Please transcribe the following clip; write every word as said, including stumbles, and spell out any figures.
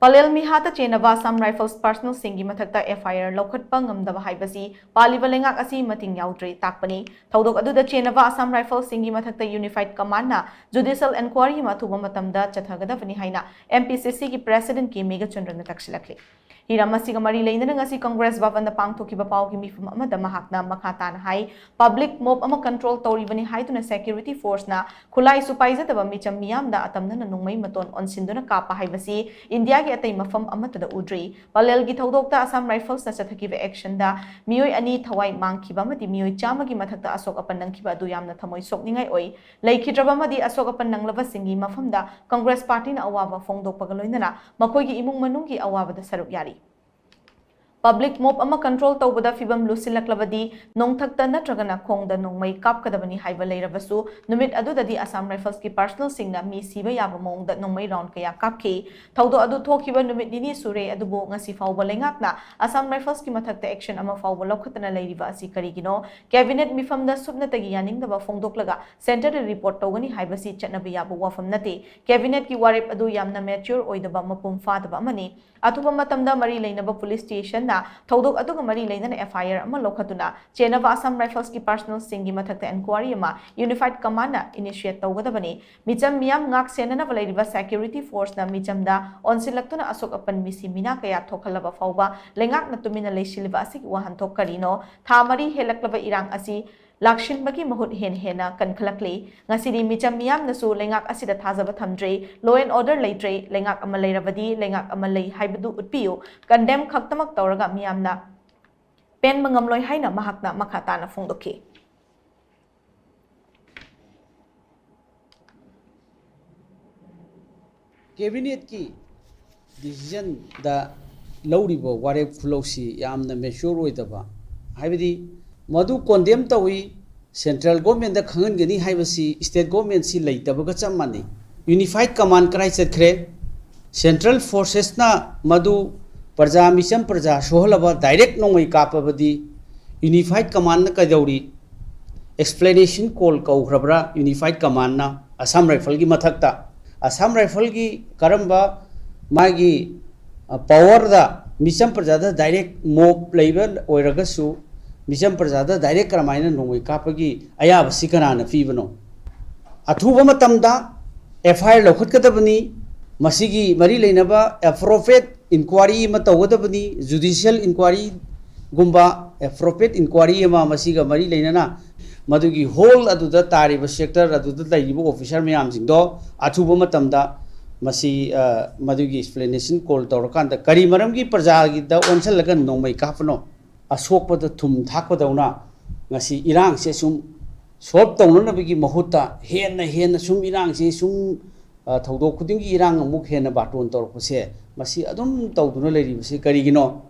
Pallel ꯃꯤꯍꯥꯠꯇ ꯆꯦꯟꯅꯕ Assam Rifles personnelꯁꯤꯡꯒꯤ ꯃꯊꯛꯇ F I R ꯂꯧꯈꯠꯄ ꯉꯝꯗꯕ ꯍꯥꯏꯕꯁꯤ ꯄꯥꯜꯂꯤꯕ ꯂꯩꯉꯥꯛ ꯑꯁꯤ ꯃꯇꯤꯡ ꯌꯥꯎꯗ꯭ꯔꯦ ꯇꯥꯛꯄꯅꯤ꯫ ꯊꯧꯗꯣꯛ ꯑꯗꯨꯗ ꯆꯦꯟꯅꯕ Assam Riflesꯁꯤꯡꯒꯤ ꯃꯊꯛꯇ Unified Commandꯅ judicial enquiry ꯑꯃ ꯑꯊꯨꯕ ꯃꯇꯝꯗ ꯆꯠꯊꯒꯗꯕꯅꯤ ꯍꯥꯏꯅ M P C Cꯒꯤ President K Meghachandraꯅ ꯇꯛꯁꯤꯜꯂꯛꯂꯤ꯫ ꯍꯤꯔꯝ ꯑꯁꯤꯒ ꯃꯔꯤ ꯂꯩꯅꯅ ꯉꯁꯤ Congress ꯚꯕꯟꯗ ꯄꯥꯡꯊꯣꯛꯈꯤꯕ ꯄꯥꯎꯒꯤ ꯃꯤꯐꯝ ꯑꯃꯗ ꯃꯍꯥꯛꯅ ꯃꯈꯥ ꯇꯥꯅ ꯍꯥꯏ, public mob ꯑꯃ control ꯇꯧꯔꯤꯕꯅꯤ ꯍꯥꯏꯗꯨꯅ security forceꯅ ꯈꯨꯠꯂꯥꯏꯁꯨ ꯄꯥꯏꯖꯗꯕ ꯃꯤꯆꯝ ꯃꯤꯌꯥꯝꯗ ꯑꯇꯝꯅꯅ ꯅꯣꯡꯃꯩ ꯃꯇꯣꯟ ꯑꯣꯟꯁꯤꯟꯗꯨꯅ ꯀꯥꯞꯄ ꯍꯥꯏꯕꯁꯤ ꯏꯟꯗꯤꯌꯥꯒꯤ ꯑꯇꯩ ꯃꯐꯝ ꯑꯃꯠꯇꯗ ꯎꯗ꯭ꯔꯤ꯫ ꯄꯂꯦꯜꯒꯤ ꯊꯧꯗꯣꯛꯇ Assam Riflesꯅ ꯆꯠꯊꯈꯤꯕ actionꯗ ꯃꯤꯑꯣꯏ ꯑꯅꯤ ꯊꯋꯥꯏ ꯃꯥꯡꯈꯤꯕ ꯑꯃꯗꯤ ꯃꯤꯑꯣꯏ ꯆꯥꯝꯃꯒꯤ ꯃꯊꯛꯇ ꯑꯁꯣꯛ ꯑꯄꯟ ꯅꯪꯈꯤꯕ ꯑꯗꯨ ꯌꯥꯝꯅ ꯊꯃꯣꯏ ꯁꯣꯛꯅꯤꯡꯉꯥꯏ ꯑꯣꯏ꯫ ꯂꯩꯈꯤꯗ꯭ꯔꯕ ꯑꯃꯗꯤ ꯑꯁꯣꯛ ꯑꯄꯟ ꯅꯪꯂꯕꯁꯤꯡꯒꯤ ꯃꯐꯝꯗ Congress partyꯅ ꯑꯋꯥꯕ ꯐꯣꯡꯗꯣꯛꯄꯒ ꯂꯣꯏꯅꯅ ꯃꯈꯣꯏꯒꯤ ꯏꯃꯨꯡ ꯃꯅꯨꯡꯒꯤ ꯑꯋꯥꯕꯗ ꯁꯔꯨꯛ ꯌꯥꯔꯤ꯫ Public mob ꯑꯃ control ꯇꯧꯕꯗ ꯐꯤꯕꯝ ꯂꯨꯁꯤꯜꯂꯛꯂꯕꯗꯤ ꯅꯣꯡꯊꯛꯇ ꯅꯠꯇ꯭ꯔꯒꯅ ꯈꯣꯡꯗ ꯅꯣꯡꯃꯩ ꯀꯥꯞꯀꯗꯕꯅꯤ ꯍꯥꯏꯕ ꯂꯩꯔꯕꯁꯨ, ꯅꯨꯃꯤꯠ ꯑꯗꯨꯗꯗꯤ Assam Riflesꯀꯤ personnelꯁꯤꯡꯅ ꯃꯤ ꯁꯤꯕ ꯌꯥꯕ ꯃꯑꯣꯡꯗ ꯅꯣꯡꯃꯩ round ꯀꯌꯥ ꯀꯥꯞꯈꯤ꯫ ꯊꯧꯗꯣꯛ ꯑꯗꯨ ꯊꯣꯛꯈꯤꯕ ꯅꯨꯃꯤꯠ ꯅꯤꯅꯤ ꯁꯨꯔꯦ, ꯑꯗꯨꯕꯨ ꯉꯁꯤ ꯐꯥꯎꯕ ꯂꯩꯉꯥꯛꯅ Assam Riflesꯀꯤ ꯃꯊꯛꯇ action ꯑꯃ ꯐꯥꯎꯕ ꯂꯧꯈꯠꯇꯅ ꯂꯩꯔꯤꯕ ꯑꯁꯤ ꯀꯔꯤꯒꯤꯅꯣ? Cabinet ꯃꯤꯐꯝꯗ ꯁꯨꯞꯅꯇꯒꯤ ꯌꯥꯅꯤꯡꯗꯕ ꯐꯣꯡꯗꯣꯛꯂꯒ centreꯗ report ꯇꯧꯒꯅꯤ ꯍꯥꯏꯕꯁꯤ ꯆꯠꯅꯕ ꯌꯥꯕ ꯋꯥꯐꯝ ꯅꯠꯇꯦ꯫ Cabinetꯀꯤ ꯋꯥꯔꯦꯞ ꯑꯗꯨ ꯌꯥꯝꯅ mature ꯑꯣꯏꯗꯕ, ꯃꯄꯨꯡ ꯐꯥꯗꯕ ꯑꯃꯅꯤ꯫ ꯑꯊꯨꯕ ꯃꯇꯝꯗ ꯃꯔꯤ ꯂꯩꯅꯕ police stationꯅ ꯊꯧꯗꯣꯛ ꯑꯗꯨꯒ ꯃꯔꯤ ꯂꯩꯅꯅ F I R ꯑꯃ ꯂꯧꯈꯠꯇꯨꯅ ꯆꯦꯟꯅꯕ Assam Riflesꯀꯤ personnelꯁꯤꯡꯒꯤ ꯃꯊꯛꯇ enquiry ꯑꯃ Unified Commandꯅ initiate ꯇꯧꯒꯗꯕꯅꯤ꯫ ꯃꯤꯆꯝ ꯃꯤꯌꯥꯝ ꯉꯥꯛ ꯁꯦꯟꯅꯅꯕ ꯂꯩꯔꯤꯕ security forceꯅ ꯃꯤꯆꯝꯗ ꯑꯣꯟꯁꯤꯜꯂꯛꯇꯨꯅ ꯑꯁꯣꯛ ꯑꯄꯟ ꯃꯤꯁꯤ ꯃꯤꯅꯥ ꯀꯌꯥ ꯊꯣꯛꯍꯜꯂꯕ ꯐꯥꯎꯕ ꯂꯩꯉꯥꯛꯅ ꯇꯨꯃꯤꯟꯅ ꯂꯩꯁꯤꯜꯂꯤꯕ ꯑꯁꯤꯒꯤ ꯋꯥꯍꯟꯊꯣꯛ ꯀꯔꯤꯅꯣ? ꯊꯥ ꯃꯔꯤ ꯍꯦꯜꯂꯛꯂꯕ ꯏꯔꯥꯡ ꯑꯁꯤ ꯂꯥꯛꯁꯤꯟꯕꯒꯤ ꯃꯍꯨꯠ ꯍꯦꯟꯅ ꯍꯦꯟꯅ ꯀꯟꯈꯠꯂꯛꯂꯤ꯫ ꯉꯁꯤꯗꯤ ꯃꯤꯆꯝ ꯃꯤꯌꯥꯝꯅꯁꯨ ꯂꯩꯉꯥꯛ ꯑꯁꯤꯗ ꯊꯥꯖꯕ ꯊꯝꯗ꯭ꯔꯦ꯫ Law and order ꯂꯩꯇ꯭ꯔꯦ꯫ ꯂꯩꯉꯥꯛ ꯑꯃ ꯂꯩꯔꯕꯗꯤ ꯂꯩꯉꯥꯛ ꯑꯃ ꯂꯩ ꯍꯥꯏꯕꯗꯨ ꯎꯠꯄꯤꯌꯨ꯫ Condemn ꯈꯛꯇꯃꯛ ꯇꯧꯔꯒ ꯃꯤꯌꯥꯝꯅ ꯄꯦꯟꯕ ꯉꯝꯂꯣꯏ ꯍꯥꯏꯅ ꯃꯍꯥꯛꯅ ꯃꯈꯥ ꯇꯥꯅ ꯐꯣꯡꯗꯣꯛꯈꯤ꯫ Cabinetꯀꯤ decisionꯗ ꯂꯧꯔꯤꯕ ꯋꯥꯔꯦꯞ ꯈꯨꯂꯧꯁꯤ ꯌꯥꯝꯅ mature ꯑꯣꯏꯗꯕ, ꯍꯥꯏꯕꯗꯤ ꯃꯗꯨ condemn ꯇꯧꯏ, central governmentꯗ ꯈꯪꯍꯟꯒꯅꯤ ꯍꯥꯏꯕꯁꯤ state governmentꯁꯤ ꯂꯩꯇꯕꯒ ꯆꯞ ꯃꯥꯟꯅꯩ꯫ Unified Command ꯀꯗꯥꯏ ꯆꯠꯈ꯭ꯔꯦ? Central forcesꯅ ꯃꯗꯨ ꯄ꯭ꯔꯖꯥ, ꯃꯤꯆꯝ ꯄ꯭ꯔꯖꯥ ꯁꯣꯛꯍꯜꯂꯕ direct ꯅꯣꯡꯃꯩ ꯀꯥꯞꯄꯕꯗꯤ Unified Commandꯅ ꯀꯩꯗꯧꯔꯤ? Explanation call ꯀꯧꯈ꯭ꯔꯕ꯭ꯔꯥ Unified Commandꯅ Assam Riflesꯀꯤ ꯃꯊꯛꯇ? Assam Riflesꯀꯤ ꯀꯔꯝꯕ ꯃꯥꯒꯤ ꯄꯋꯥꯔꯗ ꯃꯤꯆꯝ ꯄ꯭ꯔꯖꯥꯗ ꯗꯥꯏꯔꯦꯛ ꯃꯣꯞ ꯂꯩꯕ ꯑꯣꯏꯔꯒꯁꯨ, ꯃꯤꯆꯝ ꯄ꯭ꯔꯖꯥꯗ ꯗꯥꯏꯔꯦꯛ ꯀꯔꯝꯍꯥꯏꯅ ꯅꯣꯡꯃꯩ ꯀꯥꯞꯄꯒꯤ ꯑꯌꯥꯕꯁꯤ ꯀꯅꯥꯅ ꯄꯤꯕꯅꯣ? ꯑꯊꯨꯕ ꯃꯇꯝꯗ ꯑꯦꯐ ꯑꯥꯏ ꯑꯥꯔ ꯂꯧꯈꯠꯀꯗꯕꯅꯤ꯫ ꯃꯁꯤꯒꯤ ꯃꯔꯤ ꯂꯩꯅꯕ ꯑꯦꯄ꯭ꯔꯣꯄ꯭ꯔꯤꯌꯦꯠ ꯏꯟꯀ꯭ꯋꯥꯔꯤ ꯑꯃ ꯇꯧꯒꯗꯕꯅꯤ꯫ ꯖꯨꯗꯤꯁꯤꯌꯦꯜ ꯏꯟꯀ꯭ꯋꯥꯔꯤꯒꯨꯝꯕ, ꯑꯦꯄ꯭ꯔꯣꯄ꯭ꯔꯤꯌꯦꯠ ꯏꯟꯀ꯭ꯋꯥꯔꯤ ꯑꯃ ꯃꯁꯤꯒ ꯃꯔꯤ ꯂꯩꯅꯅ ꯃꯗꯨꯒꯤ ꯍꯣꯜ ꯑꯗꯨꯗ ꯇꯥꯔꯤꯕ ꯁꯦꯛꯇꯔ ꯑꯗꯨꯗ ꯂꯩꯔꯤꯕ ꯑꯣꯐꯤꯁꯔ ꯃꯌꯥꯝꯁꯤꯡꯗꯣ ꯑꯊꯨꯕ ꯃꯇꯝꯗ ꯃꯁꯤ, ꯑ, ꯃꯗꯨꯒꯤ ꯑꯦꯛꯁꯄ꯭ꯂꯦꯅꯦꯁꯟ ꯀꯣꯜ ꯇꯧꯔꯀꯥꯟꯗ ꯀꯔꯤ ꯃꯔꯝꯒꯤ ꯄ꯭ꯔꯖꯥꯒꯤꯗ ꯑꯣꯟꯁꯤꯜꯂꯒ ꯅꯣꯡꯃꯩ ꯀꯥꯞꯄꯅꯣ? ꯑꯁꯣꯛꯄꯗ ꯊꯨꯝ ꯊꯥꯛꯄꯗꯧꯅ ꯉꯁꯤ ꯏꯔꯥꯡꯁꯦ ꯁꯨꯝ ꯁꯣꯜꯕ ꯇꯧꯅꯅꯕꯒꯤ ꯃꯍꯨꯠꯇ ꯍꯦꯟꯅ ꯍꯦꯟꯅ ꯁꯨꯝ ꯏꯔꯥꯡꯁꯤ ꯁꯨꯝ, ꯑ, ꯊꯧꯗꯣꯛ ꯈꯨꯗꯤꯡꯒꯤ ꯏꯔꯥꯡ ꯑꯃꯨꯛ ꯍꯦꯟꯅ ꯕꯥꯇꯣꯟ ꯇꯧꯔꯛꯄꯁꯦ, ꯃꯁꯤ ꯑꯗꯨꯝ ꯇꯧꯗꯨꯅ ꯂꯩꯔꯤꯕꯁꯤ ꯀꯔꯤꯒꯤꯅꯣ?